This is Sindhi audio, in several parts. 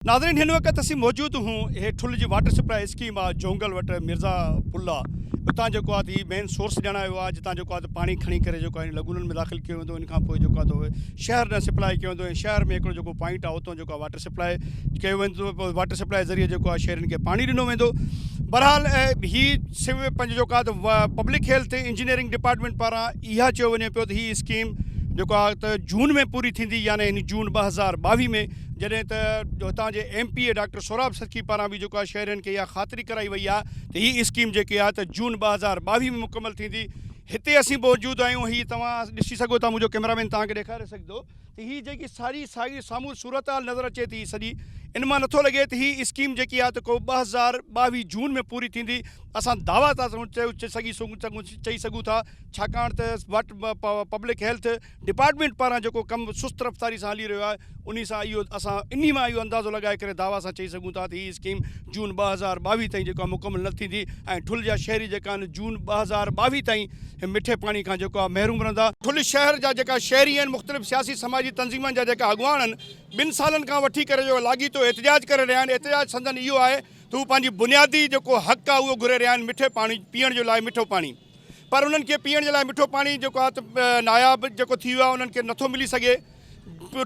ناظرين هن وقت اسين موجود هون هي ٺل جي واٽر سپلاء اسڪيم آ جونگل وٽ مرزا پل آ اتان جيڪو آ ته هي مين سورس ڄاڻايو آ جتان جيڪو آ ته پاڻي کڻي ڪري جيڪو آ لگونن ۾ داخل ڪيو ويندو ان کان پوء جيڪو آ ته شهر ڏانهن سپلاء ڪيو ويندو ۽ شهر ۾ هڪڙو جيڪو پوائنٽ آ اتان جيڪو آ واٽر سپلاء ڪيو ويندو پوء واٽر سپلاء ذريعي جيڪو آ شهرين کي پاڻي ڏنو ويندو بهرحال هي سو پنهنجو جيڪو آ ته پبلڪ هيلٿ انجنيئرنگ ڊپارٽمينٽ پاران اها چيو وڃي پيو ته هي اسڪيم جيڪو آ ته جون ۾ پوري ٿيندي يعني هن جون 2022 ۾ جڏهن ته هتان جي M P A doctor Sohrab Sakhi پاران به جيڪو آهي شهرين کي اها خاطري ڪرائي وئي آهي ته هي اسڪيم جيڪي آهي ته جون 2022 ۾ مڪمل ٿيندي هتي اسين موجود آهيون هي توهان ڏسي سگهو ٿا منهنجو ڪئميرا مين توهان کي ڏيکاري سگهندو ته هي جيڪي ساري ساڳي سامهون صورتحال نظر اچي ٿي سڄي ان مان نٿو لڳي ته هي اسڪيم جيڪي آهي ته ڪو 2022 جون ۾ پوري ٿيندي اسان دعويٰ ٿا چئي سگهون ٿا ڇاڪاڻ ته وٽ پبلڪ هيلٿ ڊپارٽمينٽ پاران جيڪو ڪم سست رفتاري سان هلي رهيو آهي انهي سان اهو اسان انهي مان اهو اندازو لڳائي ڪري دعويٰ سان چئي سگهون ٿا ته هي اسڪيم جون 2022 تائين جيڪو آهي مڪمل نه ٿيندي ۽ ٺل جا شهري جيڪا آهن جون 2022 تائين مٺي پاڻي کان جيڪو آهي محروم رهندا. ٺل شهر جا جيڪا شهري آهن مختلف سياسي سماجي تنظيمن جا جيڪا اڳواڻ آهن ٻن سالن کان وٺي ڪري جيڪو لاڳيتو احتجاج ڪري رهيا آهن احتجاج سندن اهو آهي ته هو پنهنجي بنيادي جيڪو حق آهي اهو گهري رهيا آهن مٺي پاڻي پيئڻ جي لاء مٺو پاڻي. پر انهن کي پيئڻ جي لاء مٺو پاڻي جيڪو آهي ته ناياب جيڪو ٿي ويو آهي انهن کي نٿو ملي سگهي.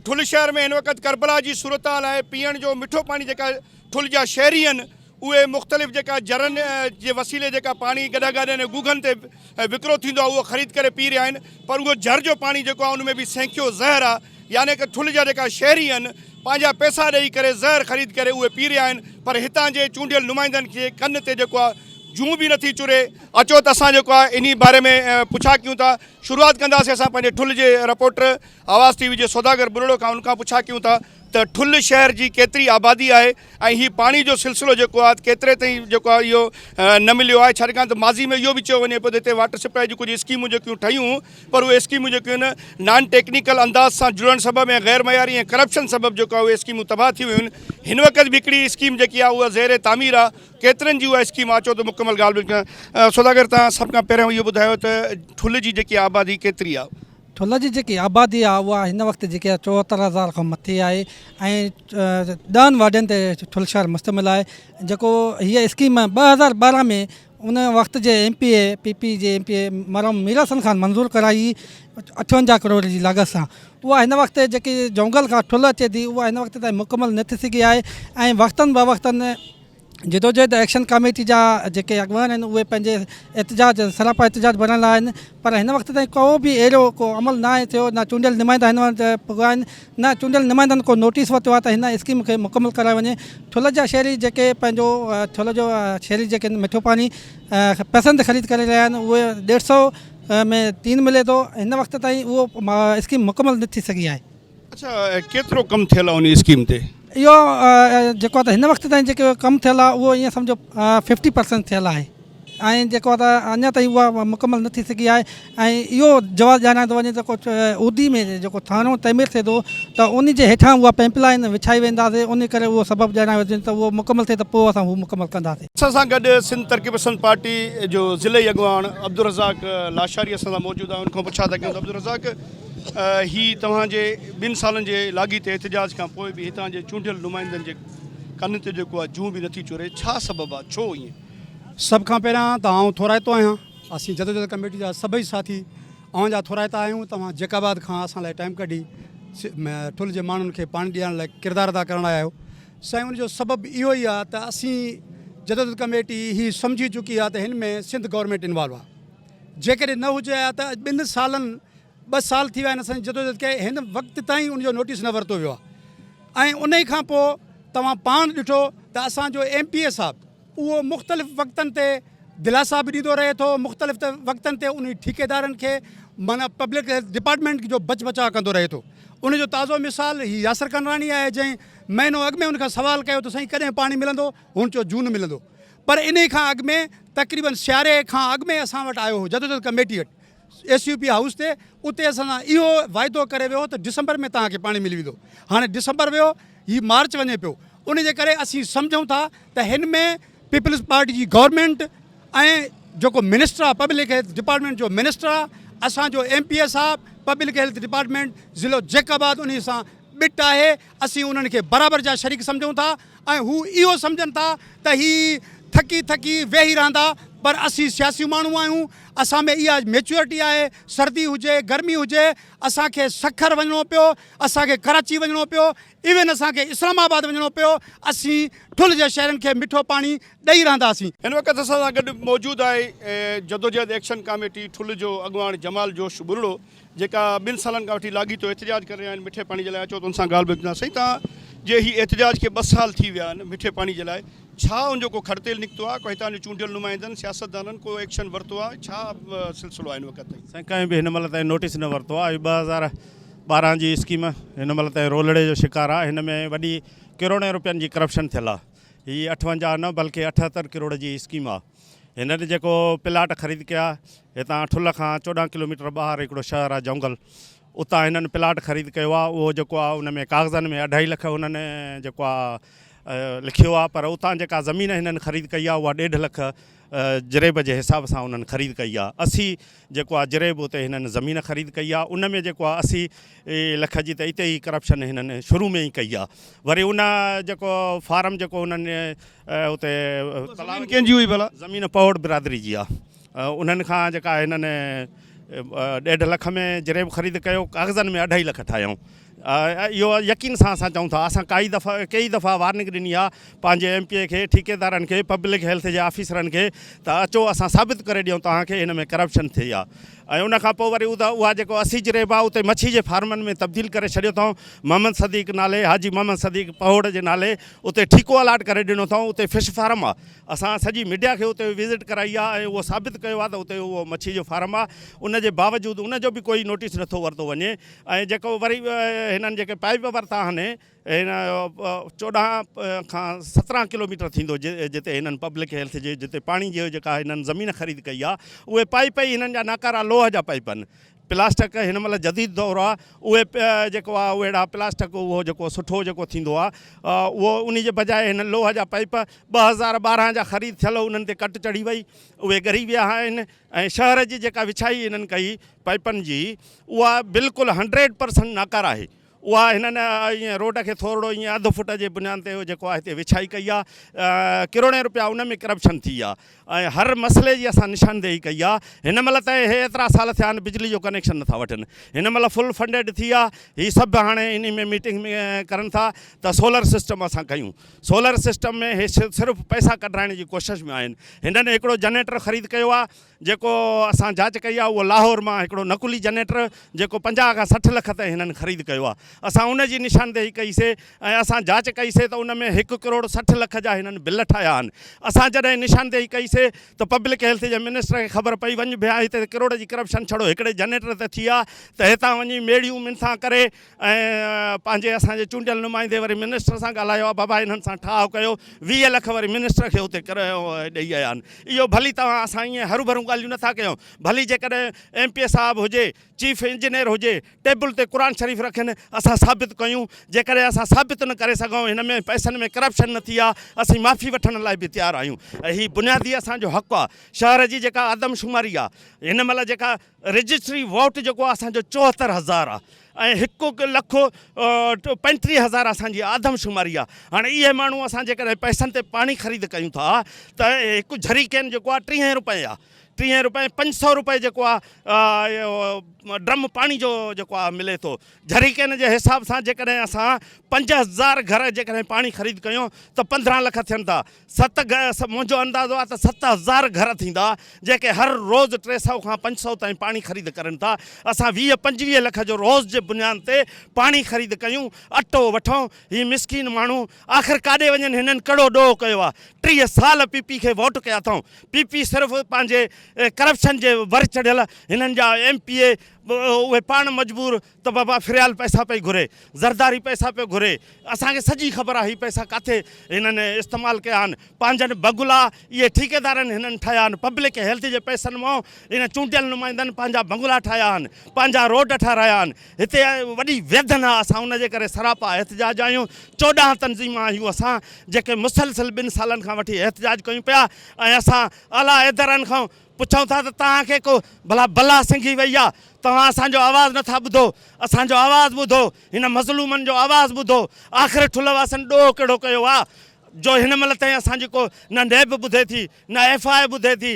ٺل شهر ۾ هن وقت ڪربلا جي صورتحال آهي پيئڻ جو مٺو پاڻي جيڪا ٺل جا شهري آهن اهي مختلف جيڪا جرن جي وسيلي جيڪا پاڻي گڏهه گاڏين ۽ گوگهن تي وڪرو ٿيندو آهي اهو خريد ڪري پي رهيا آهن پر اهو جر جو پاڻي جيڪو آهي ان ۾ به سينکيو زهر آهي يعني ڪه ٺل جا جيڪا شهري آهن پنهنجا پئسا ڏئي ڪري زهر خريد ڪري اهي پي رهيا آهن پر هتان جي چونڊيل نمائندن کي ڪن تي جيڪو آهي جون به نٿي چري. اچو ته اسان جيڪو آهي انهي باري ۾ پڇا ڪيون ٿا. شروعات ڪنداسين اسان پنهنجي ٺل جي رپورٽر آواز ٽي وي جي سوداگر ٻرڙو کان ان کان پڇا ڪيون ٿا ته ٺل شهر جي ڪيتري آبادي آهي ۽ هي پاڻي جو سلسلو جيڪو آهي ڪيتري تائين جيڪو آهي اهو نه مليو آهي ڇاڪاڻ ته ماضي ۾ اهو به چيو وڃي پيو ته هتي واٽر سپلائي جون ڪجهه اسڪيمون جيڪيون ٺهيون پر اهي اسڪيمون جيڪيون آهن نان ٽيڪنيڪل انداز سان جڙڻ سبب ۽ غير معياري ۽ ڪرپشن سبب جيڪو آهي اهي اسڪيمون تباهه ٿي ويون آهن هن وقت به هڪڙي اسڪيم جيڪي آهي اها زير تعمير آهي ڪيترن جي اها اسڪيم آ اچو ته مڪمل ڳالهه ٻولهه ڪيون. سوداگر توهان سڀ کان پهريون اهو ٻڌايو ته ٺل جي جيڪي آبادي ڪيتري آ؟ ٺل جي جيڪي آبادي آ اها هن وقت جيڪي آ 74000 کان مٿي آهي ۽ ڏهن وارڊن تي ٺل شهر مشتمل آهي جيڪو هيء اسڪيم 2012 ۾ ان وقت جي M P A P P جي ايم پي اي مرحوم مير حسن خان منظور ڪرائي هئي 58 ڪروڙ جي لاڳت سان اها هن وقت جيڪي جونگل کان ٺل اچي ٿي اها هن وقت تائين مڪمل نه ٿي سگهي آهي ۽ وقتن بوقتن جدوجهد ايڪشن ڪاميٽي جا جيڪي اڳواڻ آهن اهي پنهنجي احتجاج سراپا احتجاج بڻيل آهن پر هن وقت تائين ڪو به اهڙو ڪو عمل نه آهي ٿيو نه چونڊيل نمائندا هن وقت پڳا آهن نه چونڊيل نمائندن ڪو نوٽيس ورتو آهي ته هن اسڪيم کي مڪمل ڪرايو وڃي ٺل جا شهري جيڪي پنهنجو ٺل جو شهري جيڪي مٺو پاڻي پسند خريد ڪري رهيا آهن اهي ڏيڍ سو ۾ ٽين ملي ٿو هن وقت تائين اهو اسڪيم مڪمل نه ٿي سگهي آهي. اڇا ڪيترو ڪم ٿيل آهي ان اسڪيم تي؟ اهو جيڪو آهي ته هن وقت تائين جيڪو ڪم ٿيل آهي اهو ائين سمجهو ففٽي پرسنٽ ٿيل آهي ۽ جيڪو آهي ته اڃا تائين اها مڪمل نه ٿي سگهي آهي ۽ اهو جواز ڄاڻايو ٿو وڃي ته ڪو اودي ۾ جيڪو ٿاڻو تعمير ٿئي ٿو ته ان جي هيٺان اها پئمپ لائن وڇائي وينداسي ان ڪري اهو سبب ڄاڻايو وڃي ته اهو مڪمل ٿئي ته پوء اسان هو مڪمل ڪنداسي. اسان سان گڏ سنڌ ترقي پسند پارٽي جو ضلعي اڳواڻ عبدالرزاق لاشاري اسان سان موجود آهي ان کان پڇا ٿا ڪيون ته عبدالرزاق هي توهان جي ٻن سالن جي لاڳيتي احتجاج کان پوء به هتان جي چونڊيل نمائندن جي ڪن تي جيڪو آهي جون به نٿي چوري ڇا سبب آهي ڇو ائين؟ سڀ کان پهريان ته آئون ٿورائتو آهيان اسين جدوجهد ڪميٽي جا سڀئي ساٿي اوهان جا ٿورائتا آهيون توهان جيڪب آباد کان اسان لاء ٽائيم ڪڍي ٺل جي ماڻهن کي پاڻي ڏيارڻ لاء ڪردار ادا ڪرڻ آيا آهيو سائين ان جو سبب اهو ئي آهي ته اسين جدوجهد ڪميٽي هي سمجهي چڪي آهي ته هن ۾ سنڌ گورنمينٽ انوالو آهي جيڪڏهن نه هجي ها ته اڄ ٻن سالن ٻه سال ٿي ويا آهن اسان جي جدوجهد کي هن وقت تائين ان جو نوٽيس نه ورتو ويو آهي ۽ انهي کان پوء توهان پاڻ ڏٺو ته اسان جو ايم پي اي صاحب اهو مختلف وقتن تي دلاسا به ڏيندو رهي ٿو مختلف وقتن تي انهي ٺيڪيدارن کي معنيٰ پبلڪ هيلٿ ڊپارٽمينٽ جو بچ بچاء ڪندو رهي ٿو ان جو تازو مثال هي ياسر ڪنراڻي آهي جنهن مهينو اڳ ۾ ان کان سوال ڪيو ته سائين ڪڏهن پاڻي ملندو هن چيو جون ملندو پر انهي کان اڳ ۾ تقريبن سياري کان اڳ ۾ اسان وٽ آيو هو جدوجھد ڪميٽي وٽ ايس يو پي هائوس تي اتي اسان سان اهو واعدو ڪري ويو هو ته ڊسمبر ۾ توهان کي پاڻي ملي ويندو هاڻي ڊسمبر ويو هي مارچ وڃي پيو ان جي ڪري اسين سمجهون ٿا ته هن ۾ پيپلز پارٽي جي گورنمينٽ ۽ جيڪو منسٽر آهي پبلڪ هيلٿ ڊپارٽمينٽ جو منسٽر آهي اسان جو ايم پي اي صاحب پبلڪ هيلٿ ڊپارٽمينٽ ضلعو جيڪب آباد انهي سان ٻٽ آهي، اسين انهن کي برابر جا شريڪ سمجهون ٿا ۽ هو اهو سمجهن ٿا ته هي ٿڪي ٿڪي ويهي رهندا پر اسين سياسي ماڻهو آهيون، اسان ۾ اها ميچوئرٽي آهي، سردي هجي گرمي هجي اسان کي سکر وڃڻو پيو، اسان کي ڪراچي وڃڻو پيو، ايون اسان کي اسلام آباد وڃڻو پيو، اسين ٺل جي شهرين کي مٺو پاڻي ڏئي رهنداسين. هن وقت اسان سان گڏ موجود آهي جدوجهد ايڪشن ڪاميٽي ٺل جو اڳواڻ جمال جوش ٻرڙو جيڪا ٻن سالن کان وٺي لاڳيتو احتجاج ڪري رهيا آهن مٺي پاڻي جي لاء اچو ته ان سان ڳالهه ٻولهه ڪنداسين. سائين توهان جي هي احتجاج کي ٻه سال ٿي ويا آهن مٺي پاڻي جي لاء ڇا ان جو ڪو کڙ تيل نڪتو آهي ڪو هتان جو چونڊيل نمائندن سياستدانن ڪو ايڪشن ورتو آهي ڇا سلسلو آهي هن وقت تائين؟ سائين ڪنهن به هن مهل تائين نوٽيس نه ورتو آهي 2012 جي اسڪيم هن مهل تائين رولڙي جو شڪار آهي هن ۾ وڏي ڪروڙين روپين جي ڪرپشن ٿيل آهي هي 58 نه بلڪه 78 ڪروڙ جي اسڪيم آهي هنن جيڪو پلاٽ خريد ڪيا هتان ٺل کان 14 ڪلوميٽر ٻاهر هڪڙو شهر آهي جونگل اتان هنن پلاٽ خريد ڪيو آهي اهو جيڪو آهي ان ۾ ڪاغذن ۾ اڍائي لک هنن جيڪو آهي لکيو آهي پر اتان جيڪا زمين هنن خريد ڪئي آهي اها ڏيڍ لک جريب جي حساب سان انهن خريد ڪئي آهي 80 جيڪو آهي جريب اتي هنن زمين خريد ڪئي آهي ان ۾ جيڪو آهي 80 لک جي ته اتي ئي ڪرپشن هنن شروع ۾ ئي ڪئي آهي وري ان جيڪو فارم جيڪو انهن اتي زمين ڪنهن جي هئي ڀلا؟ زمين پهوڙ برادري جي آهي انهن کان جيڪا هنن ڏيڍ لک ۾ جريب خريد ڪيو ڪاغذن ۾ اڍائي لک ٺاهيائون اهو يقين سان اسان چئون ٿا اسان ڪائي دفعا ڪيئي دفعا وارننگ ڏني آهي پنهنجي ايم پي اي کي ٺيڪيدارن کي پبلڪ هيلٿ جي آفيسرن کي ته اچو اسان ثابت ڪري ڏيون توهان کي هن ۾ ڪرپشن ٿي آهي ۽ ان کان پوء وري اها جيڪو 80 جريب آهي اتي مڇي جي فارمن ۾ تبديل ڪري ڇڏيو اٿئون محمد صديق نالي حاجي محمد صديق پهوڙ جي نالي اتي ٺيڪو الاٽ ڪري ڏنو اٿئون اتي فش فارم آهي اسان سڄي ميڊيا کي اتي وزٽ ڪرائي آهي ۽ اهو ثابت ڪيو آهي ته اتي اهو مڇي جو فارم آهي ان جي باوجود ان جو به ڪوئي نوٽيس نٿو ورتو وڃي ۽ جيڪو وري هنن جيڪي پائيپ ورتا آهن هن 14 کان 17 ڪلوميٽر ٿيندو جتي هنن پبلڪ هيلٿ جي جتي پاڻي جي جيڪا هنن زمين خريد ڪئي آهي اهي پائيپ ئي هنن جا ناڪارا لوهه جا پائيپ آهن پلاسٽڪ هن مهل جديد دور آ اهي جيڪو آ اهڙا پلاسٽڪ اهو جيڪو سٺو جيڪو ٿيندو آ اهو انهي جي بجاء هن لوهه جا پائيپ 2012 جا خريد ٿيل انهن تي ڪٽ چڙهي وئي اهي ڳري ويا آهن ۽ شهر جي جيڪا وڇائي هنن ڪئي پائيپن جي اها بلڪل هنڊريڊ پرسنٽ ناڪاره آهي اها هنن ائين روڊ کي ٿورڙو ائين اڌ فٽ جي بنياد تي جيڪو آهي هتي وڇائي ڪئي آهي ڪروڙين روپيا ان ۾ ڪرپشن ٿي آهي ۽ هر مسئلي جي اسان نشاندهي ڪئي آهي هن مهل تائين هي ايترا سال ٿيا آهن بجلي جو ڪنيڪشن نٿا وٺن هن مهل فل فنڊيڊ ٿي آهي هي سڀ هاڻي انهي ۾ ميٽنگ ۾ ڪرن ٿا ته سولر سسٽم اسان ڪيون سولر سسٽم ۾ هي صرف پئسا ڪڍرائڻ جي ڪوشش ۾ آهن هنن هڪڙو جنريٽر خريد ڪيو آهي جيڪو اسان جاچ ڪئي آهي اهو لاهور مان هڪڙو نقلي جنريٽر جيڪو 50 کان 60 لک تائين هنن خريد ڪيو آهي اسان ان جي نشاندهي ڪئي سي ۽ اسان جاچ ڪئي سي ته ان ۾ 1 ڪروڙ 60 لک جا هنن بل ٺاهيا آهن اسان جڏهن نشاندهي ڪئي سي ته پبلڪ هيلٿ جي منسٽر کي خبر پئي وڃ ڀيا هتي ڪروڙ جي ڪرپشن ڇڙو هڪڙي جنريٽر تي ٿي آهي ته هتان وڃي ميڙيون منٿان ڪري ۽ پنهنجي اسان جي چونڊيل نمائندي وري منسٽر سان ڳالهايو آهي بابا انهن سان ٺاهه ڪيو 20 لک وري منسٽر کي اتي ڏئي آيا آهن اهو ڀلي توهان اسان ائين هروڀرو ڳالهيون نٿا ڪيون ڀلي جيڪڏهن ايم پي اي صاحب هجي چيف انجنيئر هجي ٽيبل تي قرآن شريف رکن اسان ثابت ڪيون جيڪڏهن اسان ثابت نه ڪري سگهون هن ۾ پئسن ۾ ڪرپشن نه ٿي آهي اسين معافي وٺڻ لاء به تيار آهيون ۽ هي بنيادي اسان جو حق آهي شهر جي جيڪا آدمشماري آهي هن مهل جيڪا رجسٽري ووٽ جيڪو آهي اسان جو 74 هزار آهي ۽ 1 لک 35 هزار اسان جي آدمشماري آهي هاڻي اهي ماڻهو اسان جيڪڏهن پئسن تي پاڻي خريد ڪيون ٿا ته هڪ جھريڪين جيڪو آهي 30 روپئي آهي 30 روپئي 500 روپئي جيڪو آهي ڊرم پاڻي جو جيڪو آهي ملي ٿو جھريڪين جي حساب سان جيڪڏهن اسان 5000 گھر جيڪڏهن پاڻي خريد ڪيون ته 15 لک ٿين ٿا ست منهنجو اندازو آهي ته 7000 گهر ٿيندا جيڪي هر روز 300 کان 500 تائين پاڻي خريد ڪرن ٿا. اسان 20 25 لک جو روز جي بنياد تي پاڻي خريد ڪيون، اٽو وٺون. هي مسڪين ماڻهو آخر ڪاڏي وڃن هنن ڪهڙو ڏوهه ڪيو آهي. 30 سال پي پي کي ووٽ ڪيا اٿئون. پي پي صرف پنهنجي ڪرپشن جي ور چڙهيل هنن جا ايم پي اي اهي پاڻ مجبور ته بابا فريال پئسا پئي گهري، زرداري پئسا پيو گهري، اسان کي سڄي خبر آهي هي پئسا ڪاٿي هنن استعمال ڪيا آهن، پنهنجن بنگلا اهي ٺيڪيدارن هنن ٺاهيا آهن، پبلڪ هيلٿ جي پئسن مان هن چونڊيل نمائندن پنهنجا بنگلا ٺاهيا آهن، پنهنجا روڊ ٺهرايا آهن، هتي وڏي ويڌن آهي، اسان ان جي ڪري سراپا احتجاج آهيون، 14 تنظيم آهيون اسان جيڪي مسلسل ٻن سالن کان وٺي احتجاج ڪيون پيا ۽ اسان اعليٰ ادارن کان پڇون ٿا ته توهان کي ڪو ڀلا بلا سنگهي وئي آ؟ توهان اسان جو آواز نٿا ٻڌو، اسان جو آواز ٻڌو، هن مظلومن جو آواز ٻڌو، آخر ٺلهه واسن ڏوهه ڪهڙو ڪيو آ جو هن مهل تائين اسان جي ڪو نه نيب ٻڌي ٿي نه ايف I اي ٻڌي ٿي.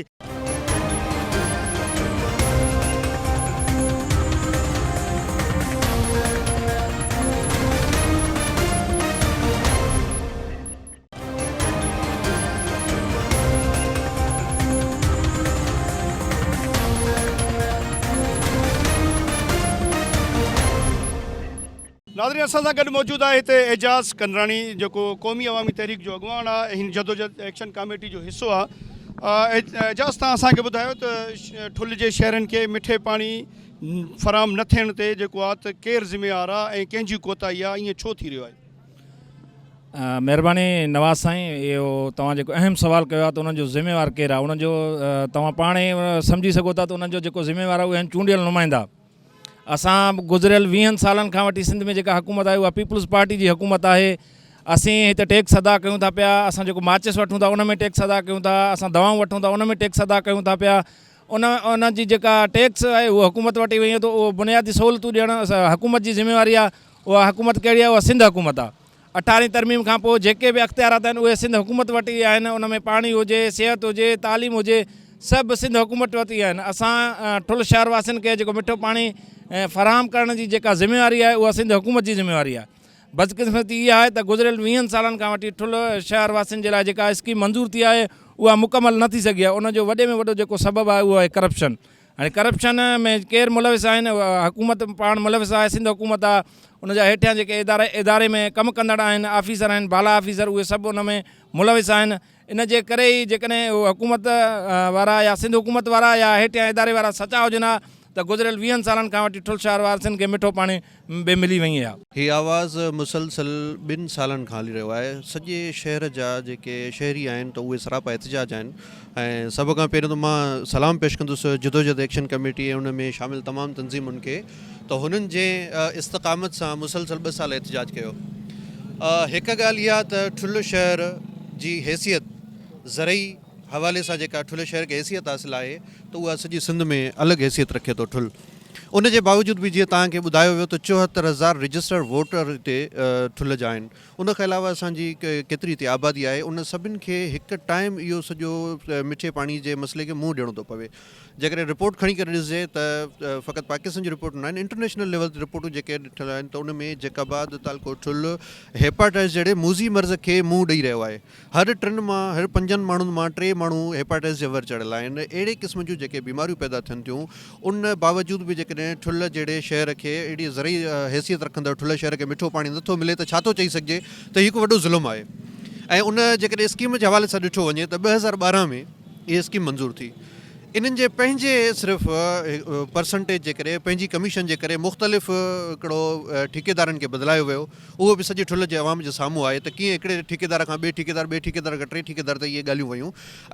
ناظرين اسان سان گڏ موجود آهي هتي اعجاز ڪنراڻي جيڪو قومي عوامي تحريڪ جو اڳواڻ آهي ۽ هن جدوجهد ايڪشن ڪاميٽي جو حصو آهي اعجاز تان اسان کي ٻڌايو ته ٺل جي شهرن کي مٺي پاڻي فراهم نه ٿيڻ تي جيڪو آهي ته ڪير ذميوار آهي ۽ ڪنهن جي ڪوتاهي آهي ائين ڇو ٿي رهيو آهي؟ مهرباني نواز سائين اهو توهان جيڪو اهم سوال ڪيو آهي ته انهن جو ذميوار ڪير آهي انهن جو توهان پاڻ ئي سمجهي سگهو ٿا ته انهن جو جيڪو ذميوار آهي اهي آهن چونڊيل نمائندا اسان گذريل ويهن سالن کان وٺي سنڌ ۾ جيڪا حڪومت آهي اها پيپلز پارٽي جي حڪومت آهي اسين هتي ٽيڪس ادا ڪيون ٿا پيا اسان جيڪو ماچس وٺون ٿا ان ۾ ٽيڪس ادا ڪيون ٿا اسان دوائون وٺون ٿا ان ۾ ٽيڪس ادا ڪيون ٿا پيا ان ان جي جيڪا ٽيڪس آهي اهو حڪومت وٽ ئي وڃي ٿو اهو بنيادي سهولتون ڏيڻ حڪومت جي ذميواري آهي اها حڪومت ڪهڙي آهي اها سنڌ حڪومت آهي اٺارهين ترميم کان پوء جيڪي به اختيارات آهن اهي سنڌ حڪومت وٽ ئي آهن ان ۾ پاڻي هجي صحت هجي تعليم هجي سڀ سنڌ حڪومت وٽ ئي آهن اسان ٺل شهر واسين کي جيڪو مٺو پاڻي فراهم ڪرڻ جي جيڪا ذميواري آهي اها سنڌ حڪومت جي ذميواري آهي بدقسمتي اها آهي ته گذريل ويهن سالن کان وٺي ٺل شهر واسين جي لاء جيڪا اسڪيم منظور ٿي آهي اها مڪمل نه ٿي سگهي آهي ان جو وڏي ۾ وڏو جيڪو سبب آهي اهو آهي ڪرپشن هاڻي ڪرپشن ۾ ڪير ملوث آهن حڪومت پاڻ ملوث آهي سنڌ حڪومت آهي ان جا هيٺيان جيڪي ادارا اداري ۾ ڪم ڪندڙ آهن آفيسر آهن بالا آفيسر اهي سڀ ان ۾ ملوث آهن ان جي ڪري ئي جيڪڏهن حڪومت وارا يا سنڌ حڪومت وارا يا هيٺيان اداري وارا سچا هجن ها ته گذريل ويهن سالن کان وٺي ٺل شهر وارثن کي مٺو پاڻي به ملي وڃي ها. هي آواز مسلسل ٻن سالن کان هلي رهيو آهي. سڄي شهر جا جيڪي شهري آهن ته اهي سراپا احتجاج آهن ۽ سڀ کان پهريون ته مان سلام پيش ڪندس جدوجهد ايڪشن ڪميٽي ۽ ان ۾ شامل تمام تنظيمن کي ته هنن جنهن استقامت سان مسلسل ٻه سال احتجاج ڪيو. هڪ ڳالهه اها ته ٺل شهر جي حيثيت زرعي حوالي سان جيڪا ٺل شهر کي حيثيت حاصل آهي ته اها سڄي سنڌ ۾ الڳ حيثيت رکي ٿو ٺل ان جي باوجود به جيئن توهان کي ٻڌايو ويو ته 74000 رجسٽرڊ ووٽر هتي ٺل جا آهن ان کان علاوه اسان جي ڪيتري هتي آبادي آهي ان سڀن کي هڪ ٽائيم اهو سڄو مٺي پاڻي جي مسئلي کي منهن ڏيڻو ٿو پوي جيڪڏهن رپورٽ کڻي ڪري ڏسجي ته فقط پاڪستان جون رپورٽون ناهن انٽرنيشنل ليول تي رپورٽون جيڪي ڏٺل آهن ته ان ۾ جيڪب آباد تعلقو ٺل هيپاٽائس جهڙي موذي مرض کي منهن ڏئي رهيو آهي هر ٽن مان هر پنجن ماڻهن مان ٽي ماڻهو هيپاٽائس جي ور چڙهيل آهن. اهڙي قسم جون جيڪي بيماريون پيدا ٿين ٿيون ان باوجود به جيڪڏهن ٺلهه جهڙي شهر کي اهڙي زرعي حيثيت رکندڙ ٺلهه شهر کي مٺو پاڻي نٿو ملي ته ڇا ٿو چئي سگهجي ته هي هڪ وڏو ظلم آهي ۽ ان جيڪڏهن اسڪيم جي حوالي سان ڏٺو وڃي ته 2012 ۾ اها اسڪيم منظور ٿي انهن جي پنهنجي صرف پرسنٽيج جي ڪري پنهنجي ڪميشن جي ڪري مختلف هڪڙو ٺيڪيدارن کي بدلايو ويو اهو به سڄي ٺلهه جي عوام جي سامهون آهي ته ڪيئن هڪڙي ٺيڪيدار کان ٻئي ٺيڪيدار، ٻئي ٺيڪيدار کان ٽئين ٺيڪيدار تائين اهي ڳالهيون ويون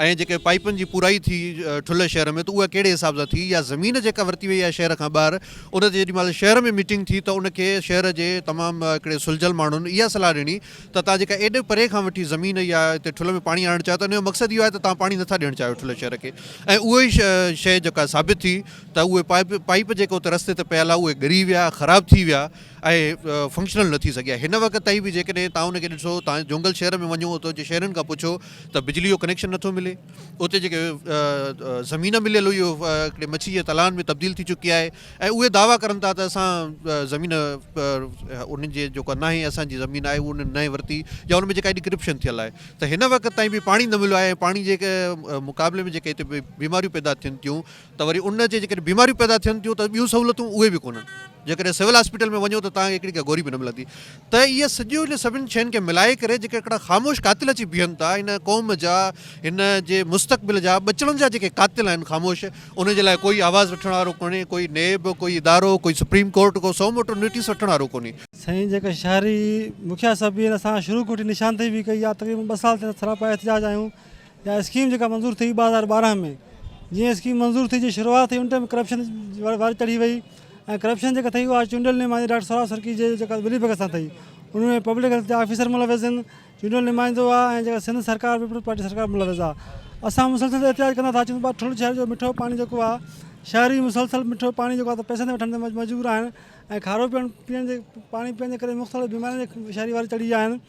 ۽ جيڪي پائيپن جي پورائي ٿي ٺلهه شهر ۾ ته اها ڪهڙي حساب سان ٿي يا زمين جيڪا ورتي وئي آهي شهر کان ٻاهر ان تي جيڏي مهل شهر ۾ ميٽنگ ٿي ته ان کي شهر جي تمام هڪڙي سلجهيل ماڻهن اها صلاح ڏني ته توهان جيڪا ايڏي پري کان وٺي زمين يا هتي ٺلهه ۾ پاڻي آڻڻ چاهيو ٿا ان جو مقصد اهو آهي ته توهان پاڻي نٿا ڏيڻ چاهيو ٺلهه شهر کي ۽ اهو ئي شيء جيڪا ثابت ٿي ته اهي پائيپ پائيپ جيڪي اتي رستي تي پيل هئا اهي ڳري ويا خراب ٿي ويا ۽ فنڪشنل نه ٿي سگهي آهي هن وقت تائين به جيڪڏهن توهان ان کي ڏسو توهان جونگل شهر ۾ وڃو اتي جي شهرين کان پڇو ته بجلي جو ڪنيڪشن نٿو ملي اتي جيڪي زمين مليل هئي اهو هڪڙي مڇي جي تلائن ۾ تبديل ٿي چڪي آهي ۽ اهي دعويٰ ڪرن ٿا ته اسان زمين انهن جي جيڪو ناهي اسان جي زمين آهي اهو انهن ناهي ورتي يا ان ۾ جيڪا ايڏي ڪرپشن ٿيل آهي ته هن وقت تائين به پاڻي نه مليو آهي ۽ پاڻي جي مقابلي ۾ جيڪي هتي بيماريون پيدا ٿين ٿيون ته وري ان جي جيڪڏهن بيماريون پيدا ٿين ٿيون ته ٻيون سهولتون اهي به ڪونهن جيڪڏهن سول هاسپيٽل ۾ وڃو ته توهان کي هڪڙي ڪا گوري به نه ملندي ته اهي سڄو ان سڀني شين کي ملائي ڪري جيڪي هڪڙا خاموش قاتل اچي بيهن ٿا هن قوم جا هن جي مستقبل جا ٻچڙن جا جيڪي قاتل آهن خاموش ان جي لاء ڪوئي آواز وٺڻ وارو ڪونهي ڪوئي نيب ڪوئي ادارو ڪوئي سپريم ڪورٽ ڪو سو موٽو نوٽيس وٺڻ وارو ڪونهي. سائين جيڪا شهري مکيا صاحب به اسان شروع کان وٺي نشاندهي به ڪئي آهي تقريبن ٻه سال ٿيا سراپا احتجاج آهيون يا اسڪيم جيڪا منظور ٿي 2012 ۾ جيئن اسڪيم منظور ٿي جي شروعات ٿي ان ٽائيم ڪرپشن واري چڙهي وئي ۽ ڪرپشن جيڪا ٿي اها چونڊيل نمائندي ڊاڪٽر سهراب سرڪي جي جيڪا ملي ڀڳت سان ٿي ان ۾ پبلڪ هيلٿ جا آفيسر ملوث آهن چونڊيل نمائندو آهي ۽ جيڪا سنڌ سرڪار پيپلز پارٽي سرڪار ملوث آهي اسان مسلسل احتجاج ڪندا ٿا اچون ٺل شهر جو مٺو پاڻي جيڪو آهي شهري مسلسل مٺو پاڻي جيڪو آهي ته پئسن تي وٺڻ تي مجبور آهن ۽ کارو پيئڻ پيئڻ جي پاڻي پيئڻ جي ڪري مختلف بيمارين جي شهري واري چڙهي ويا آهن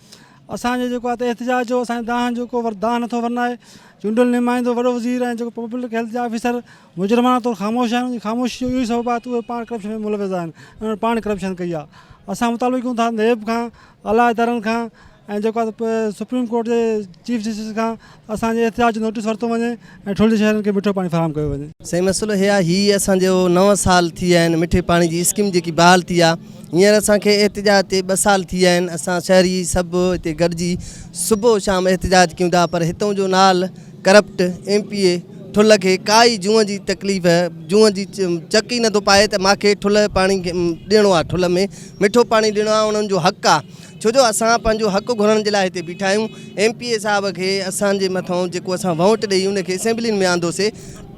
اسان جو جيڪو آهي ته احتجاج جو اسان جي دانهن جو ڪو دانهن نٿو ورنائي چونڊيل نمائندو وڏو وزير ۽ جيڪو پبلڪ هيلٿ جا آفيسر مجرمانه طور خاموش آهن ان جي خاموشي جو اهو ئي سبب آهي ته اهي پاڻ ڪرپشن ۾ ملوث آهن ۽ انهن پاڻ ڪرپشن ڪئي آهي اسان مطالبو ڪيون ٿا نيب کان اعليٰ ادارن کان ۽ جيڪو آهي ته سپريم ڪورٽ جي چيف جسٽس کان اسان جي احتجاج جو نوٽيس ورتو وڃي ۽ ٺل جي شهرين کي مٺو پاڻي فراهم ڪيو وڃي. سائين مسئلو هي آهي هي اسان جو نو سال ٿي ويا آهن مٺي پاڻي جي اسڪيم جيڪي بحال ٿي آهي هينئر اسان کي احتجاج تي ٻه سال ٿي ويا آهن اسان شهري سڀ هتي گڏجي صبح شام احتجاج ڪيون ٿا پر هتون جو نال ڪرپٽ ايم پي اي ٺلهه کي ڪائي جونء جي تڪليف جونء جي چڪ ئي نٿو پائي ته مانکي ٺلهه پاڻي ڏيڻو آهي ٺلهه ۾ مٺو پاڻي ڏيڻو آهي انهن جو حق آهي ڇو جو اسان پنهنجو حق گهرڻ جي لاء هتي بيٺا آهيون ايم پي اي صاحب کي اسان جي مٿان جيڪو اسان ووٽ ڏئي ان کي اسيمبلين ۾ آندوسي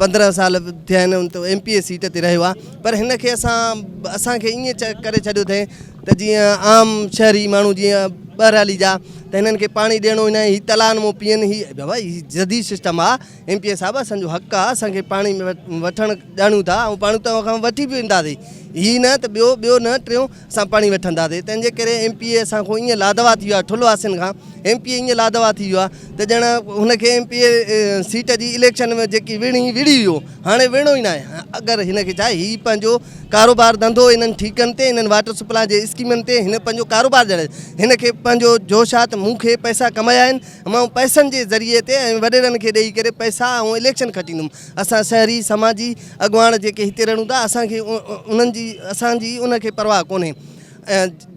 15 سال ٿيا آهن ته ايم پي اي سيٽ تي رهيو آهي پر هن کي اسان اسان کي ائين ڪري ڇڏيو اٿئي ته جيئن عام شهري ماڻهو جيئن ٻهراڙي جا ته هنن کي پاڻي ڏيڻو ئي ناهي هي تلان مون پيئن هي بابا هي جديد سسٽم آ ايم پي اي صاحب اسان جو حق آ اسان کي پاڻي وٺڻ ڄاڻون ٿا ۽ پاڻي توهان کان وٺي به وينداسين هي نه ته ٻيو ٻيو نه ٽيون اسان پاڻي وٺنداسين تنهن جي ڪري ايم پي اي اسان کان ائين لادوا ٿي ويو آ ٺل واسين کان ايم پي اي ائين لادوا ٿي ويو آ ته ڄڻ هن کي ايم پي اي سيٽ جي اليڪشن ۾ جيڪي وڙهي وڙهي ويو هاڻي وڙهڻو ئي ناهي اگر هن کي چاهي هي پنهنجو ڪاروبار ڌنڌو انهن ٺيڪن تي انهن واٽر سپلاء جي اسڪيمن تي هن پنهنجو ڪاروبار جڙي هن کي پنهنجو جوش آ ته مون کي پئسا ڪمايا آهن مان پئسن جي ذريعي تي ۽ وڏيرن کي ڏئي ڪري پئسا ۽ اليڪشن کٽيندم اسان شهري سماجي اڳواڻ جيڪي هتي رهون ٿا اسان کي انهن جي اسان جي ان کي پرواهه ڪونهي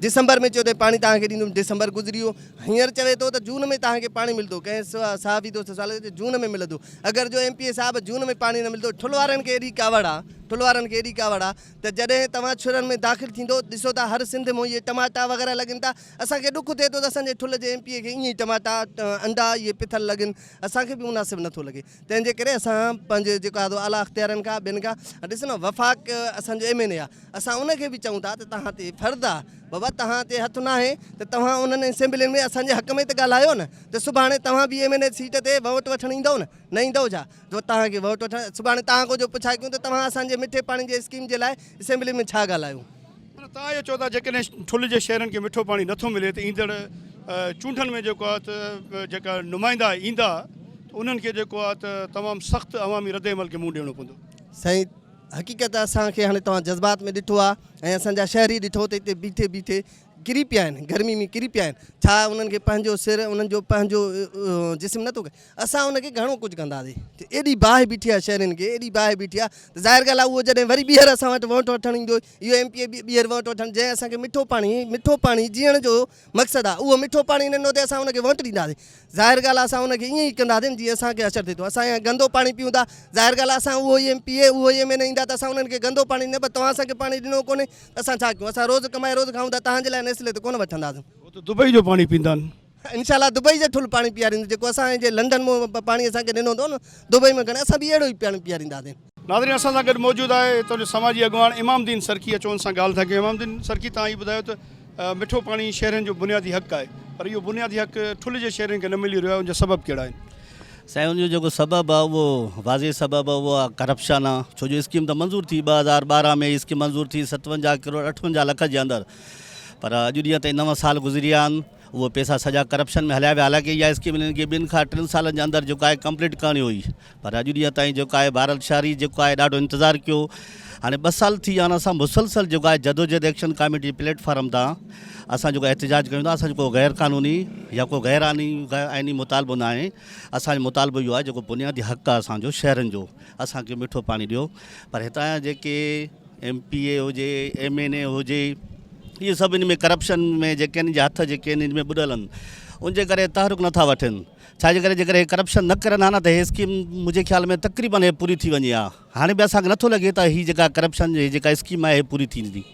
ڊسمبر ۾ چيو ته پاڻي توهان کي ڏيندم ڊسمبر گذري ويو هينئر چوي ٿو ته جون ۾ توهان کي پاڻي ملندو ڪنهن صحافي دوست سوال ڪيو ته جون ۾ ملندو اگر جو ايم پي اي صاحب جون ۾ پاڻي نه ملندو ٺل وارن کي ايڏي ڪاوڙ آ ٺل وارن کي ايڏي ڪاوڙ آ ته جڏهن توهان شھرن ۾ داخل ٿيندو ڏسو ٿا هر سنڌ ۾ اهي ٽماٽا وغيره لڳن ٿا اسان کي ڏک ٿئي ٿو ته اسان جي ٺل جي ايم پي اي کي ائين ئي ٽماٽا انڊا اهي پٿل لڳن اسان کي به مناسب نٿو لڳي تنهن جي ڪري اسان پنهنجي جيڪو آ اعليٰ اختيارن کان ٻين کان ڏس نه وفاق اسان جو ايم اين اي آ اسان ان کي به چئون ٿا ته توهان تي فرض آ بابا توهان تي هٿ ناهي ته توهان انهن اسيمبلين ۾ اسان جي حق ۾ ته ڳالهايو نه ته سڀاڻي توهان به ايم اين اي سيٽ تي ووٽ وٺڻ ايندؤ نه نه ايندؤ ڇا جو توهان کي ووٽ وٺڻ سڀاڻي توهان کان جو پڇا ڪيون ته توهان اسان جي مٺي پاڻي جي اسڪيم جي لاء اسيمبلي ۾ ڇا ڳالهايو. معنيٰ توهان اهو چئو ٿا جيڪڏهن ٺل جي شهرن کي مٺو پاڻي نٿو ملي ته ايندڙ چونڊن ۾ جيڪو آهي ته جيڪا نمائندا ايندا ته انهن کي جيڪو آهي ته تمام سخت عوامي رد عمل کي منهن ڏيڻو پوندو. سائين حقيقت اسان کي هاڻي توهان جذبات ۾ ڏٺو آهي ۽ اسان جا شهري ڏٺو ته هتي بيٺي بيٺي ڪري پيا آهن گرمي ۾ ڪري پيا آهن ڇا انهن کي پنهنجو سر انهن جو پنهنجو جسم نٿو ڪري اسان ان کي گهڻو ڪجهه ڪنداسين ايڏي باهه بيٺي آهي شهرين کي ايڏي باهه بيٺي آهي ته ظاهر ڳالهه آهي اهو جڏهن وري ٻيهر اسان وٽ ووٽ وٺڻ ايندو اهو ايم پي اي ٻيهر ووٽ وٺڻ جنهن اسان کي مٺو پاڻي مٺو پاڻي جيئڻ جو مقصد آهي اهو مٺو پاڻي نه ڏنو ته اسان ان کي ووٽ ڏينداسين ظاهر ڳالهه آهي اسان ان کي ائين ئي ڪنداسين جيئن اسان کي اثر ٿئي ٿو اسان گندو پاڻي پيون ٿا ظاهر ڳالهه آهي اسان اهو ئي ايم پي اي اهو ئي ايم اين اي ايندا ته اسان انهن کي گندو پاڻي نه پر توهان اسان کي پاڻي ڏنو ڪونهي ته اسان ڇا ڪيون اسان روز ڪمائي روز کائون ٿا توهان جي لاء نيسلي ته ڪونه وٺنداسين. هو ته دبئي جو پاڻي پيندا آهن. انشاء الله دبئي جو ٺل پاڻي پياريندس جيڪو اسان جي لنڊن مان پاڻي اسان کي ڏنو اٿو نه دبئي ۾ کڻي اسان به اهڙو ئي پاڻي پيارينداسين. ناظرين اسان سان گڏ موجود آهي هتان جو سماجي اڳواڻ امام الدين سرڪي اچو ان سان ڳالهه ٿا ڪيون امام الدين سرڪي توهان هي ٻڌايو ته مٺو پاڻي شهرين جو بنيادي حق آهي پر اهو بنيادي حق ٺل جي شهرين کي نه ملي رهيو آهي ان جا سبب ڪهڙا آهن؟ سائين ان جو جيڪو سبب آهي اهو واضح سبب آهي اهو آهي ڪرپشن آهي ڇو جو اسڪيم ته منظور ٿي 2012 ۾ اسڪيم منظور ٿي 57 ڪروڙ 58 لک جي اندر پر اڄ ڏينهن تائين 9 سال گذري ويا آهن اهي پئسا سڄا ڪرپشن ۾ هليا ويا حالانڪه اها اسڪيم انهن کي ٻن کان ٽن سالن جي اندر جيڪو آهي ڪمپليٽ ڪرڻي هئي پر اڄ ڏينهن تائين جيڪو آهي بهرحال شهري جيڪو آهي ڏاڍو انتظار ڪيو هاڻي ٻه سال ٿي ويا آهن اسان مسلسل جيڪو آهي جدوجهد ايڪشن ڪاميٽي جي پليٽ فارم تان اسان جيڪو احتجاج ڪيون ٿا اسان جو ڪو غير قانوني يا ڪو غير آئيني غير آئيني مطالبو نه آهي اسان جو مطالبو اهو آهي جيڪو بنيادي حق آهي اسان جو شهرين جو اسان کي مٺو پاڻي ڏيو پر هتان جا جيڪي ايم پي اي هجي ايم اين اي هجي اهي سڀ ان ۾ ڪرپشن ۾ جيڪي آهن جا هٿ جيڪي آهن ان ۾ ٻڏل آهن ان جي ڪري تحرڪ نٿا وٺن ڇا جي ڪري جيڪڏهن هي ڪرپشن نه ڪرن ها نه ته هي اسڪيم منهنجي خيال ۾ تقريبن هي پوري ٿي وڃي ها هاڻي به اسان کي نٿو لڳي ته هي جيڪا ڪرپشن جي جيڪا اسڪيم آهي هي پوري ٿيندي.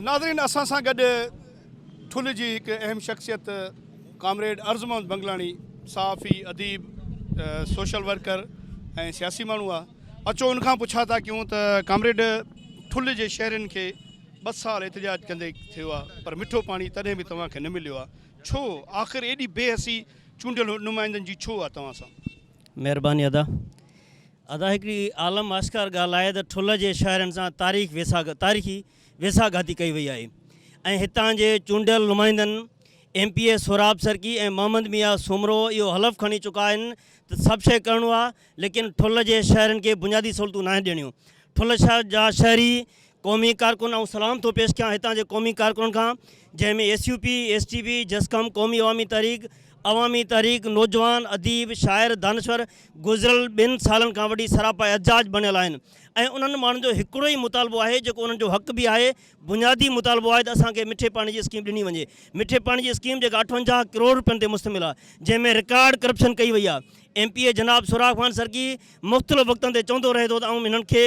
ناظرين اسان سان گڏ ٺل جي هڪ اهم شخصيت ڪامريڊ عرض محمد بنگلاڻي صحافي، اديب، سوشل ورڪر ۽ سياسي ماڻهو آ. اچو ان کان پڇا ٿا ڪيون ته ڪامريڊ ٺل جي شهرين کي ٻه سال احتجاج ڪندي ٿيو آ پر مٺو پاڻي تڏهن به توهان کي نه مليو آ ڇو آخر ايڏي بي حسي چونڊيل نمائندن جي ڇو آ توهان سان؟ مهرباني ادا. ادا هڪڙي عالم آشڪار ڳالهه آهي ته ٺل جي شهرين سان تاريخ ويساهه تاريخي ويساهه گهاتي ڪئي وئي آهي ۽ هتان جي چونڊيل نمائندن M P A Sohrab Sarki ۽ Muhammad Mian Soomro اهو حلف کڻي چڪا آهن ته سڀ شيء ڪرڻو آهي ليڪن ٺل جي شهرين کي بنيادي سهولتون ناهن ڏيڻيون ٺل شهر جا شهري قومي ڪارڪن آئون سلام ٿو پيش ڪيان هتان جي قومي ڪارڪنن کان جنهن ۾ S U P, S T P, جسقم، قومي عوامي تحريڪ، عوامي تحريڪ، نوجوان، اديب، شاعر، دانشور گذريل ٻن سالن کان وٺي سراپا احتجاج بڻيل آهن ۽ انهن ماڻهن جو هڪڙو ئي مطالبو آهي جيڪو انهن جو حق به آهي بنيادي مطالبو آهي ته اسان کي مٺي پاڻي جي اسڪيم ڏني وڃي مٺي پاڻي جي اسڪيم جيڪا 58 ڪروڙ روپين تي مشتمل آهي جنهن ۾ رڪارڊ ڪرپشن ڪئي وئي آهي ايم پي اي جناب سهراب خان سرڪي مختلف وقتن تي چوندو رهي ٿو ته آئون هنن کي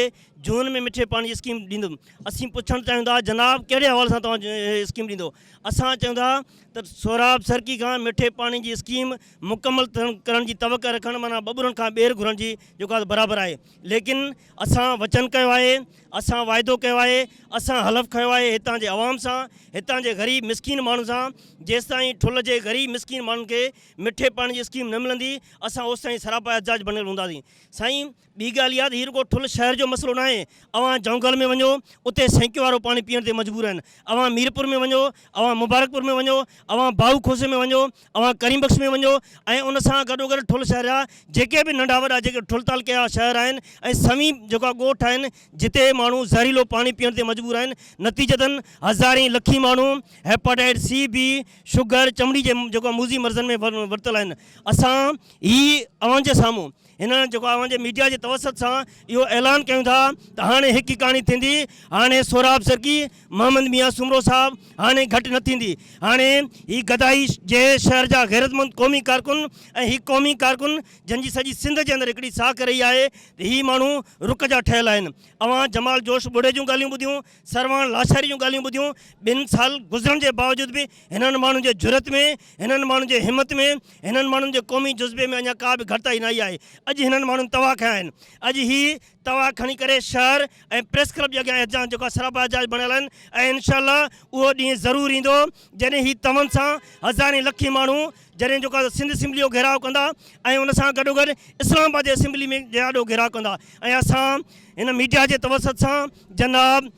جون ۾ مٺي پاڻي جي اسڪيم ڏيندم اسين پڇڻ چاهيون ٿا جناب ڪهڙي حوالي سان توهان اسڪيم ڏيندو اسان چيون ٿا ته سهراب سرڪي کان مٺي پاڻي جي اسڪيم مڪمل ڪرڻ جي توقع رکڻ معنيٰ ٻٻرن کان ٻير گهرڻ جي جيڪو آهي برابر آهي ليڪن اسان وچن ڪيو آهي اسان واعدو ڪيو آهي اسان حلف کنيو آهي هتان جي عوام سان هتان جي غريب مسڪين ماڻهن سان جيستائين ٺل جي غريب مسڪين ماڻهن کي مٺي پاڻي جي اسڪيم نه ملندي اسان اوستائين سراپا احتجاج بڻيل هونداسين سائين ٻي ڳالهه اها ته هي رڳو ٺل شهر جو مسئلو ناهي، اوهان جهونگل ۾ وڃو اتي سينڪيو وارو پاڻي پيئڻ تي مجبور آهن، اوهان ميرپور ۾ وڃو، اوهان مبارڪپور ۾ وڃو، اوهان باهو کوسي ۾ وڃو، اوهان ڪريم بخش ۾ وڃو ۽ ان سان گڏوگڏ ٺل شهر جا جيڪي به ننڍا وڏا جيڪي ٺل تعلقي جا شهر آهن ۽ سوين جيڪا ڳوٺ آهن جتي ماڻهو زهريلو پاڻي پيئڻ تي مجبور آهن نتيجتن هزارين لکين ماڻهو هيپاٽائٽ سي بي شگر چمڙي جي جيڪو موذي مرضن ۾ ورتل آهن اسان هي اوهان جي سامهون هن جيڪو اوهان جي ميڊيا جي توسط سان اهو اعلان ڪيون ٿا ته هاڻي هڪ ئي ڪهاڻي ٿيندي، هاڻي سهراب سرڪي، محمد ميان سومرو صاحب هاڻي گهٽ نه ٿيندي، هاڻي هي گدائي جي شهر جا غيرتمند قومي ڪارڪن ۽ هي قومي ڪارڪن جن جي سڄي سنڌ جي اندر هڪڙي ساک رهي آهي ته هي ماڻهو رڪ جا ٺهيل آهن. اوهان جمال جوش ٻوڙي جون ڳالهيون ٻڌيون، سرواڻ لاشاري جون ڳالهيون ٻڌيون، ٻن سال گذرڻ جي باوجود به هنن ماڻهن جي جرئت ۾، هنن ماڻهن جي همت ۾، هنن ماڻهن جي قومي جذبي ۾ اڃا ڪا به گهٽتائي نه آئي آهي. اڄ هنن ماڻهن توا کنيا آهن. اڄ هي توا کڻي ڪري شهر ۽ پريس ڪلب جي اڳيان احتجاج جيڪو آهي سراپا احتجاج بڻيل آهن ۽ انشاء الله اهو ڏينهن ضرور ايندو جڏهن هي تون سان هزارين لکين ماڻهو جڏهن جيڪو آهي سنڌ اسيمبلي جو گهيراء ڪندا ۽ ان سان گڏوگڏ اسلام آباد جي اسيمبلي ۾ جي آڏو گهيراء ڪندا ۽ اسان هن ميڊيا جي توسط سان جناب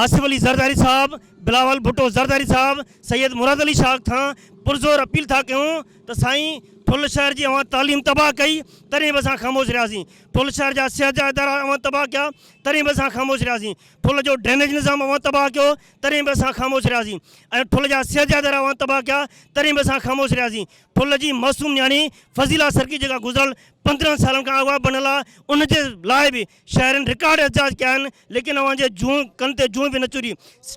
آصف علي زرداري صاحب، بلاول ڀٽو زرداري صاحب، سيد مراد علي شاهه کان پرزور اپيل ٿا ڪيون ته سائين ٺل شهر جي اوهان تعليم تباهه ڪئي تڏهن به اسان خاموش رهياسين، ٺل شهر جا صحت جا ادارا اوهان تباهه ڪيا تڏهن به اسان خاموش رهياسين، ٺل جو ڊرينيج نظام اوهان تباهه ڪيو تڏهن به اسان خاموش رهياسين ۽ ٺل جا صحت جا ادارا اوهان تباهه ڪيا تڏهن به اسان خاموش رهياسين، ٺل جي معصوم نياڻي فضيلا سرڪي جيڪا گذريل 15 سالن کان اغوا بڻيل آهي ان جي لاء به شهرين رڪارڊ احتجاج ڪيا آهن ليڪن اوهان جي جون ڪن تي جون به نه چري.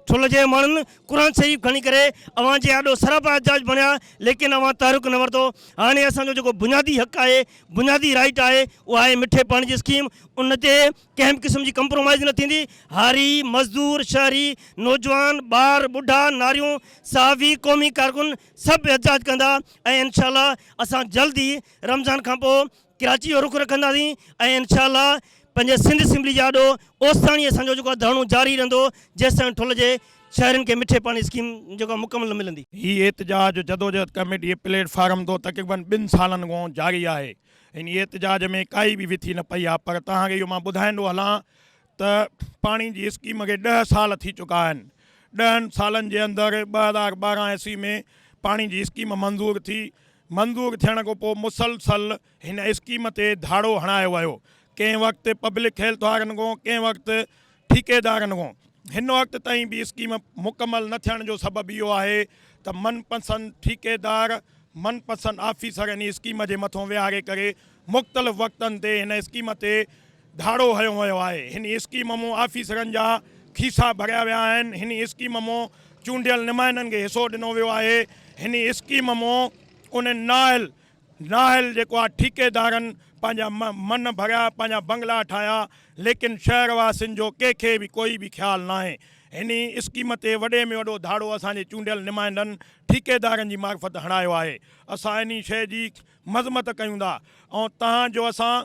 ٺل جي ماڻهن قرآن شريف کڻي ڪري اوهان جي آڏو سراپا احتجاج بڻيا ليڪن اوهان تحرڪ نه ورتو. هاڻي اسان جو جيڪو بنيادي حق آهي بنيادي رائيٽ آهي اها آهي مٺي پاڻي جي اسڪيم ان تي ڪنهن به قسم جي ڪمپرومائيز نه ٿيندي. هاري، مزدور، شهري، نوجوان، ٻار، ٻڍا، ناريون، صحافي، قومي ڪارڪن سڀ احتجاج ڪندا ۽ انشاء الله اسان جلد ئي رمضان کانپوء ڪراچي جو رخ رکنداسين ۽ انشاء الله پنهنجي سنڌ اسيمبلي جي آڏو اوستاڻي اسان جو جيڪو آهي ڌرڻو جاري رهندو جيستائين ٺل جي شهرين کي مٺي پاڻي اسڪيم جيڪو آهي مڪمل نه ملندي. هي احتجاج جدوجهد ڪميٽي پليٽ فارم تو تقريبن ٻن سالن کان جاري آهي. هن احتجاج ۾ ڪائي به وٿي نه پئي آهي پر توهان کي اهو مان ٻڌائيندو هلان ته پاڻي جي اسڪيم کي ڏهه سال ٿي چڪا آهن. ڏهن سالن جي اندر 2012 عيسوي ۾ پاڻي جي اسڪيم منظور ٿي. منظور ٿيڻ کان پوء مسلسل هن اسڪيم تي ڌاڙو هڻايو ويو. ڪنهن وقت پبلڪ هيلٿ وارن کان ڪنهن وقت ٺيڪيدارن کان. هن وقت تائين به اسڪيم مڪمل نه ٿيڻ جو سبب اهو آهي ته من پسند ٺيڪيدار، من پسند آفيسر ان اسڪيم جي مٿون ويهاري ڪري مختلف وقتن تي هن اسڪيم تي ڌاڙو هنيو ويو آهي. هن اسڪيم مون آفيسرن جا کيسا ڀريا ويا آهن. هن اسڪيم مون چونڊيل نمائندن کي حصو ڏنو ويو آهي. هن اسڪيم مون انهن نااهل نااهل جيڪو آ ٺيڪيدارن پنهنجا من ڀريا پنهنجا بنگلا ٺاهيا ليڪن شهر واسين جو ڪنهن کي به ڪوئي به خيال ناهي. هني اسڪيم تي وڏي ۾ وڏو ڌاڙو اسان جي چونڊيل نمائندن ٺيڪيدارن جي معرفت هڻايو آهي. اسان انهي شيء جي مذمت ڪيون ٿا ۽ تهان جو اسان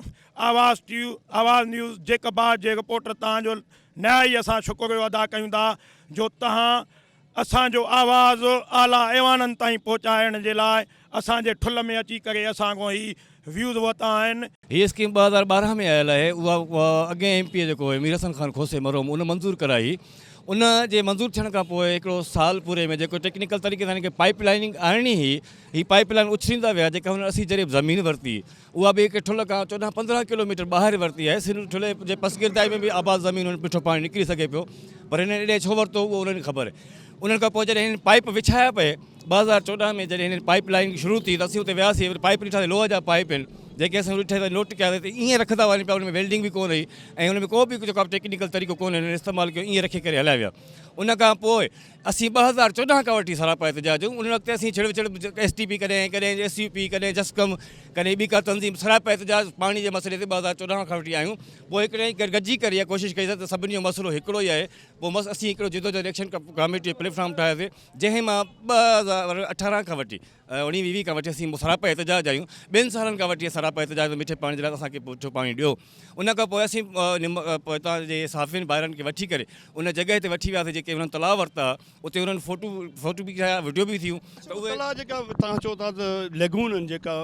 آواز ٽي آواز نيوز جيڪب آباد جي رپورٽر تهان جو نهايت اسان شڪريو ادا ڪيون ٿا جو تهان اسان جو آواز اعليٰ ايوانن تائين پهچائڻ جي لاء اسان جي ٺل ۾ اچي ڪري اسان کان هي ويوز ورتا آهن. هي اسڪيم 2012 ۾ آيل آهي اها اڳئين ايم پي اي جيڪو هيو مير حسن خان کوسي مرحوم ان منظور ڪرائي ان جي منظور ٿيڻ کان پوء هڪڙو سال پوري ۾ جيڪو ٽيڪنيڪل طريقي سان هن کي پائيپ لائننگ آڻڻي هئي هي پائيپ لائين اڇليندا ويا جيڪا هنن 80 جريب زمين ورتي اها به هڪ ٺل کان 14 15 ڪلوميٽر ٻاهر ورتي آهي سنڌ ٺلهي جي پسگردائي ۾ به آباد زمين هن مٺو پاڻي نڪري سگهي پيو پر هنن ايڏي ڇو ورتو اهو انهن کي خبر انهن کان پوء جڏهن هنن پائيپ وڇايا پئي 2014 ۾ جڏهن هنن پائيپ لائين شروع ٿي ته اسين اتي وياسين پائيپ ڏٺاسين لوهه جا پائيپ آهن جيڪي اسان ڏٺا ته نوٽ ڪياسين ته ائين رکندا وڃن پيا ان ۾ ويلڊنگ به ڪونه هئي ۽ ان ۾ ڪو به جيڪو ٽيڪنيڪل طريقو ڪونه هنن استعمال ڪيو ائين رکي ڪري هليا ويا ان کان پوء اسين 2014 کان وٺي سراپا احتجاج آهيون ان وقت اسين ڇڙ وڇڙ ايس ٽي پي ڪڏهن ڪڏهن ايس يو پي ڪڏهن جسقم ڪڏهن ٻي ڪا تنظيم سراپا احتجاج پاڻي جي مسئلي تي 2014 کان وٺي آهيون پوء هڪڙي گڏجي ڪري اها ڪوشش ڪئي ته سڀني جو مسئلو هڪڙو ئي آهي پوء مس اسين هڪڙو جدوجهد ايڪشن ڪاميٽي جو پليٽ فارم ٺاهيوسين جنهن مان 2018 کان وٺي اوڻيهه ويهه کان وٺي اسين سراپا احتجاج آهيون ٻن سالن کان وٺي سراپا احتجاج مٺي پاڻي جي لاء اسان کي مٺو پاڻي ڏيو ان کان پوء اسين هتان جي صحافين ڀائرن کي وٺي ڪري ان جڳهه تي وٺي وياسين جيڪي انهن تلاء ورتا اتي انهن فوٽو فوٽو به ٺاهيا وڊيو به ٿيون ته اهي تلاء جيڪا توهان چئو ٿا ته ليگون آهن جيڪا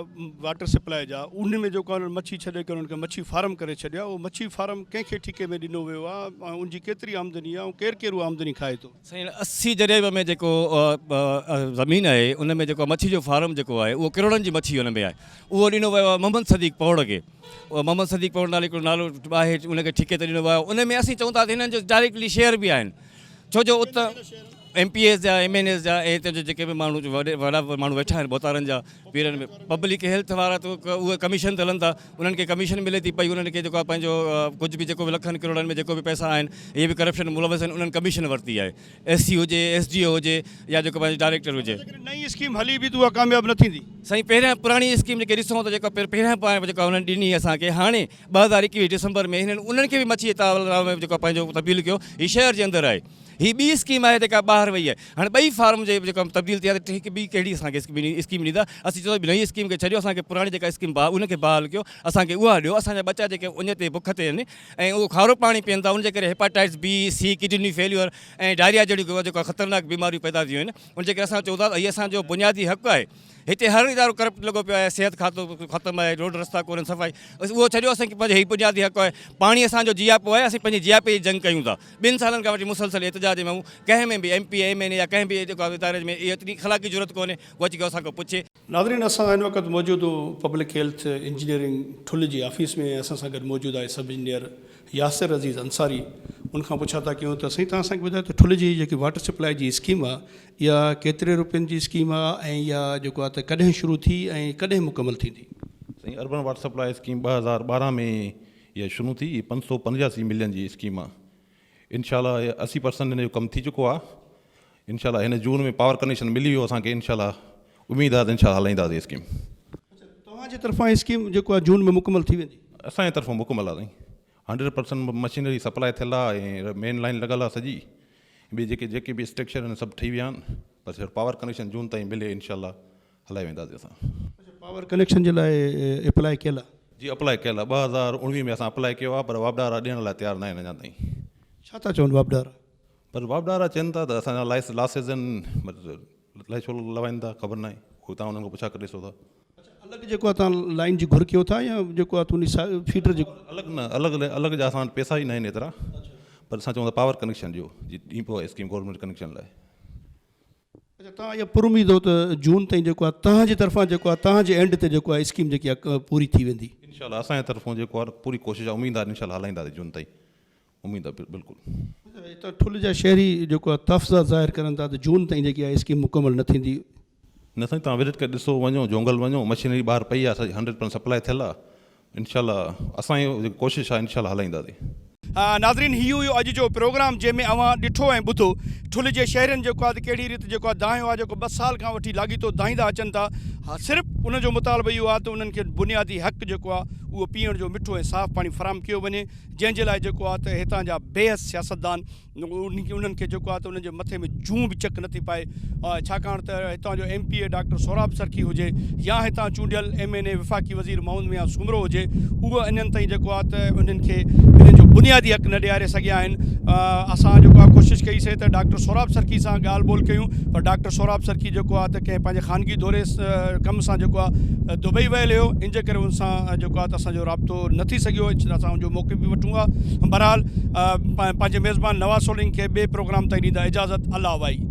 واٽر سپلاء جا ان ۾ جيڪو انهن مڇي ڇڏي ڪري انهن کي مڇي فارم ڪري ڇڏيو آهي اهو مڇي فارم ڪنهن کي ٺيڪي ۾ ڏنو ويو آهي ۽ ان جي ڪيتري آمدني آهي ۽ ڪير ڪير اها آمدني کائي ٿو. سائين 80 جريب ۾ جيڪو زمين آهي ان ۾ جيڪو مڇي جو فارم جيڪو آهي اهو ڪروڙن جي مڇي ان ۾ آهي اهو ڏنو ويو آهي محمد صديق پوڙ کي اهو محمد صديق پوڙ نالي هڪڙو نالو آهي ان کي ٺيڪي تي ڏنو ويو آهي ان ۾ اسين چئون ٿا ته هنن جو ڊائريڪٽلي شيئر به آهن ڇو جو ات ايم پي ايز جا ايم اين ايز جا ۽ هتي جا جيڪي به ماڻهو وڏا وڏا ماڻهو ويٺا آهن ڀوتارن جا پيرن ۾ پبلڪ هيلٿ وارا ته اهي ڪميشن تي هلن ٿا انهن کي ڪميشن ملي ٿي پئي انهن کي جيڪو آهي پنهنجو ڪجهه به جيڪو به لکن ڪروڙن ۾ جيڪو به پئسا آهن اهي به ڪرپشن ملوث آهن انهن ڪميشن ورتي آهي ايس سي هجي ايس ڊي او هجي يا جيڪو پنهنجو ڊائريڪٽر هجي. جيڪڏهن نئين اسڪيم هلي به ته اها ڪامياب نه ٿيندي. سائين پهريان پراڻي اسڪيم جيڪي ڏسون ته جيڪا پهريان جيڪا انهن ڏني اسان کي هاڻي 2021 ڊسمبر ۾ هنن انهن کي به مڇي تلاء ۾ جيڪو پنهنجو تبديل ڪيو هي شهر جي اندر آهي هي ٻي اسڪيم آهي جيڪا ٻاهر وئي آهي هاڻي ٻئي فارم جي جيڪا تبديل ٿي آهي ته هڪ ٻي ڪهڙي اسان کي اسڪيم ڏيندا اسين چئون ٿا نئين اسڪيم کي ڇڏيو اسان کي پراڻي جيڪا اسڪيم ان کي بحال ڪيو اسان کي اها ڏيو اسان جا ٻچا جيڪي اڃ تي بک تي آهن ۽ اهو کارو پاڻي پيئن ٿا ان جي ڪري hepatitis B C kidney failure ۽ diarrhoea جهڙيون جيڪا خطرناڪ بيماريون پيدا ٿيون آهن ان جي ڪري اسان چئون ٿا ته هي اسان جو بنيادي حق آهي هتي هر ادارو ڪرپٽ لڳو پيو آهي، صحت کاتو ختم آهي، روڊ رستا ڪونهن، صفائي اهو ڇڏيو اسان کي پنهنجو هي بنيادي حق آهي، پاڻي اسان جو جياپو آهي، اسين پنهنجي جياپي جي جنگ ڪيون ٿا، ٻن سالن کان وٺي مسلسل احتجاج ۾ آهيون، ڪنهن ۾ به ايم پي اي، ايم اين اي يا ڪنهن به جيڪو اداري ۾ ايتري اخلاقي جرئت ڪونهي ڪو اچي اسان کان پڇي. ناظرين اسان هن وقت موجود هون پبلڪ هيلٿ انجنيئرنگ ٺل جي آفيس ۾ ۽ اسان سان گڏ موجود آهي سب انجنيئر ياسر عزيز انصاري ان کان پڇا ٿا ڪيون ته سائين توهان اسان کي ٻڌايو ته ٺل جي جيڪي واٽر سپلاء جي اسڪيم آهي اها ڪيتري روپين جي اسڪيم آ ۽ اها جيڪو آ ته ڪڏهن شروع ٿي ۽ ڪڏهن مڪمل ٿيندي؟ سائين اربن واٽر سپلاء اسڪيم 2012 ۾ اها شروع ٿي هي 585 ملين جي اسڪيم آ انشاء الله 80 پرسنٽ هن جو ڪم ٿي چڪو آ انشاء الله هن جون ۾ پاور ڪنيڪشن ملي ويو اسان کي انشاء الله اميد آ ته انشاء الله هلائينداسين اسڪيم. اڇا توهان جي طرفان اسڪيم جيڪو آ جون ۾ مڪمل ٿي ويندي؟ اسان جي طرفان مڪمل آ سائين هنڊريڊ پرسنٽ مشينري سپلاء ٿيل آ ۽ مين لائين لڳل آ سڄي ٻي جيڪي جيڪي به اسٽرڪچر آهن سڀ ٺهي ويا آهن بس صرف پاور ڪنيڪشن جون تائين ملي انشاء الله هلائي وينداسين اسان. اڇا پاور ڪنيڪشن جي لاء اپلاء ڪيل آ؟ جي اپلاء ڪيل آ 2019 ۾ اسان اپلاء ڪيو آ پر واپڊا وارا ڏيڻ لاء تيار ناهن اڃا تائين. ڇا ٿا چون واپڊا وارا؟ پر واپڊا وارا چون ٿا ته اسان جا لائس لاسز آهن الائي ڇو لوائن ٿا خبر ناهي هو تان انهن کان پڇا ڪري ڏسو ٿا. اڇا الڳ جيڪو آ تان لائين جي گهر ڪيو ٿا يا جيڪو آ تون فيڊر جي الڳ نه الڳ الڳ جا اسان وٽ پئسا ئي ناهن ايترا پر اسان چئون ٿا پاور ڪنيڪشن ڏيو جي ڏينهن پوء اسڪيم گورنمينٽ ڪنيڪشن لاء. اڇا توهان اها پر اميد هو ته جون تائين جيڪو آ توهان جي طرفان جيڪو آ توهان جي اينڊ تي جيڪو آ اسڪيم جيڪي آ پوري ٿي ويندي. انشاء الله اسان جي طرفون جيڪو آ پوري ڪوشش آ اميد آ انشاء الله هلائينداسين جون تائين اميد آ بلڪل. هتان ٺل جا شهري جيڪو آ تحفظات ظاهر ڪرن ٿا ته جون تائين جيڪي آ اسڪيم مڪمل نه ٿيندي. نه سائين توهان وزٽ ڪري ڏسو وڃو جونگل وڃو مشينري ٻاهر پئي آ سڄي هنڊريڊ پرسنٽ سپلاء ٿيل آ انشاء الله اسان جي ڪوشش آ انشاء الله هلائينداسين. ناظرين هي هيو اڄ جو پروگرام جنهن ۾ اوهان ڏٺو ۽ ٻڌو ٺل جي شهرين جيڪو آ ته ڪهڙي ريت جيڪو آ دانهيو آ جيڪو ٻه سال کان وٺي لاڳيتو دانهيندا اچن ٿا صرف. ان جو مطالبو اهو آهي ته انهن کي بنيادي حق جيڪو آهي اهو پيئڻ جو مٺو ۽ صاف پاڻي فراهم ڪيو وڃي جنهن جي لاء جيڪو آهي ته هتان جا بيحس سياستدان انهن کي جيڪو آهي ته انهن جي مٿي ۾ جون به چڪ نٿي پائي ڇاڪاڻ ته هتان جو M P A doctor Sohrab Sarki هجي يا هتان چونڊيل ايم اين اي وفاقي وزير محمد ميان سومرو هجي اهو اڃن تائين جيڪو آهي ته انهن کي انهن جو بنيادي حق نه ڏياري سگهيا آهن. اسان جيڪو آهي ڪوشش ڪئي سي ته ڊاڪٽر سهراب سرڪي سان ڳالهه ٻولهه ڪيون پر ڊاڪٽر سهراب سرڪي جيڪو آهي ته ڪنهن پنهنجي خانگي دوري ڪم سان جيڪو آهي دبئي ويل هيو ان جي ڪري ان سان جيڪو آهي ته اسان جو رابطو نه ٿي سگهيو اسان ان جو موقف به وٺون ها بهرحال پنهنجي ميزبان نواز سولنگي کي ٻئي پروگرام تائين ڏيندا اجازت الله وائي.